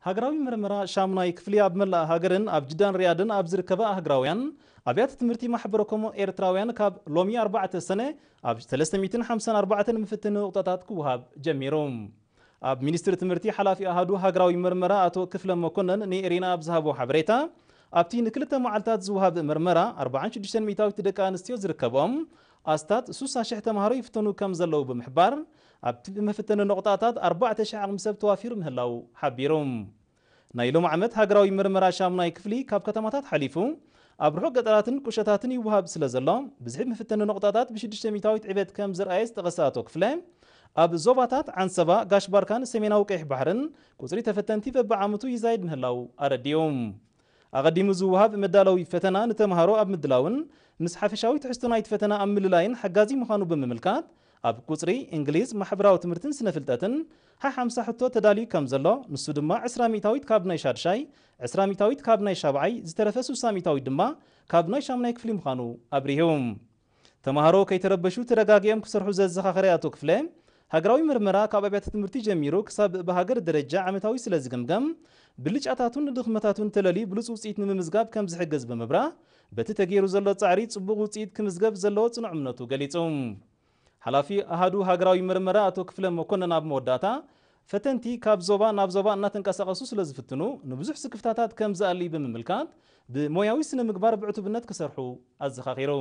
ሃገራዊ ምርመራ ሻሙናይ ክፍሊ ኣብ መላእ ሃገርን ኣብ ጅዳን ሪያድን ኣብ ዝርከባ ሃገራውያን ኣብያተ ትምህርቲ ማሕበረኮም ኤርትራውያን ካብ ሎሚ ኣርባዕተ ሰነ ኣብ ሰለስተ ሚእትን ሓምሳን ኣርባዕተን ምፍትን ንቑጣታት ክወሃብ ጀሚሩ። ኣብ ሚኒስትሪ ትምህርቲ ሓላፊ ኣሃዱ ሃገራዊ ምርመራ ኣቶ ክፍለ መኮነን ንኤሪና ኣብ ዝሃቦ ሓበሬታ፣ ኣብቲ ንክልተ መዓልታት ዝወሃብ ምርመራ ኣርባዓን ሽዱሽተን ሚእታዊት ደቂ ኣንስትዮ ዝርከቦም ኣስታት ሱሳ ሽሕ ተምሃሮ ይፍተኑ ከም ዘለዉ ብምሕባር፣ ኣብቲ መፍተኒ ነቑጣታት ኣርባዕተ ሽሕ ዓቕሚ ሰብ ተዋፊሩ ምህላው ሓቢሩ። ናይ ሎም ዓመት ሃገራዊ ምርመራ ሻሙናይ ክፍሊ ካብ ከተማታት ሓሊፉ ኣብ ርሑቕ ገጠራትን ቁሸታትን ይወሃብ ስለ ዘሎ፣ ብዝሒ መፍተኒ ነቑጣታት ብሽዱሽተ ሚእታዊት ዕቤት ከም ዝረኣየ ዝጠቐሰ ኣቶ ክፍለ፣ ኣብ ዞባታት ዓንሰባ፣ ጋሽ ባርካን ሰሜናዊ ቀይሕ ባሕርን ቁጽሪ ተፈተንቲ በብዓመቱ ይዛይድ ምህላው ኣረዲኡ። ኣቐዲሙ ዝወሃብ መዳለዊ ፈተና ንተምሃሮ ኣብ ምድላውን ምስ ሓፈሻዊ ትሕዝቶ ናይቲ ፈተና ኣብ ምልላይን ሓጋዚ ምዃኑ ብምምልካት፣ ኣብ ቁጽሪ፣ እንግሊዝ፣ ማሕበራዊ ትምህርትን ስነ ፍልጠትን ሓሓምሳ ሕቶ ተዳልዩ ከም ዘሎ፣ ንሱ ድማ ዕስራ ሚእታዊት ካብ ናይ ሻድሻይ፣ ዕስራ ሚእታዊት ካብ ናይ ሻብዓይ፣ ዝተረፈ ሱሳ ሚእታዊት ድማ ካብ ናይ ሻሙናይ ክፍሊ ምዃኑ ኣብሪሁ። ተምሃሮ ከይተረበሹ ተረጋጊኦም ክሰርሑ ዘዘኻኸረ ኣቶ ክፍለ፣ ሃገራዊ ምርመራ ካብ ኣብያተ ትምህርቲ ጀሚሩ ክሳብ ብሃገር ደረጃ ዓመታዊ ስለ ዝግምገም፣ ብልጫታቱን ድኽመታቱን ተለልዩ ብሉጽ ውጽኢት ንምምዝጋብ ከም ዝሕግዝ ብምብራህ፣ በቲ ተገይሩ ዘሎ ጻዕሪ ጽቡቕ ውጽኢት ክምዝገብ ዘለዎ ጽኑዕ እምነቱ ገሊጹ። ሓላፊ ኣሃዱ ሃገራዊ ምርመራ ኣቶ ክፍለ መኮነን ኣብ መወዳእታ፣ ፈተንቲ ካብ ዞባ ናብ ዞባ እናተንቀሳቐሱ ስለ ዝፍትኑ፣ ንብዙሕ ስክፍታታት ከም ዝኣሊ ብምምልካት፣ ብሞያዊ ስነ ምግባር ብዕቱብነት ክሰርሑ ኣዘኻኺሩ።